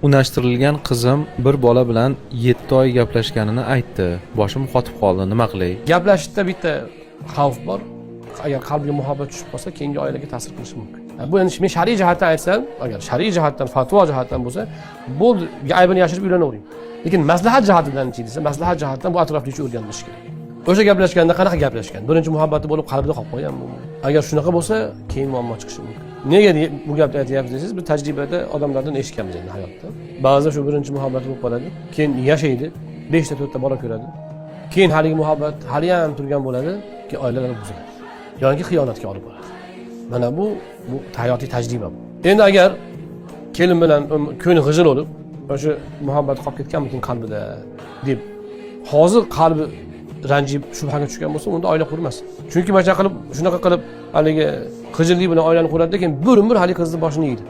Unashtirilgan qizim bir bola bilan 7 oy gaplashganini aytdi. Boshim qotib qoldi. Nima qilay? Gaplashishda bitta xavf bor. Agar qalbga muhabbat tushib qolsa, keyingi oilaga ta'sir qilishi mumkin. Bu endi men shar'iy jihatdan aytsam, agar shar'iy jihatdan, fatvo jihatdan bo'lsa, bo'ldi, aybini yashirib uylanavering. Lekin maslahat jihatidanchi desa, maslahat jihatdan bu atroflicha o'rganilishi kerak. O'sha gaplashganda qanaqa gaplashgan? Birinchi muhabbati bo'lib qalbida qolib qolganmi? Agar shunaqa bo'lsa, keyin muammo chiqishi mumkin. Nega bu gapni aytyapsiz desangiz, bir tajribada odamlardan eshitganmiz endi hayotda. Ba'zida shu birinchi muhabbati bo'lib qoladi, keyin yashaydi, 5 ta 4 ta bola ko'radi. Keyin haligi muhabbat haliyam turgan bo'ladi, keyin oilalar buziladi yoki xiyonatga olib boradi. Mana bu hayotiy tajriba bu. Endi agar kelin bilan ko'ngli g'ijil bo'lib, o'sha muhabbat qolib ketganmikin qalbida deb hozir qalbi ranjib shubhaga tushgan bo'lsa, unda oila qurmasin. Chunki mana shunaqa qilib, shunaqa qilib haligi g'ijillik bilan oilani quradida, keyin bir umr haligi qizni boshini yeydi.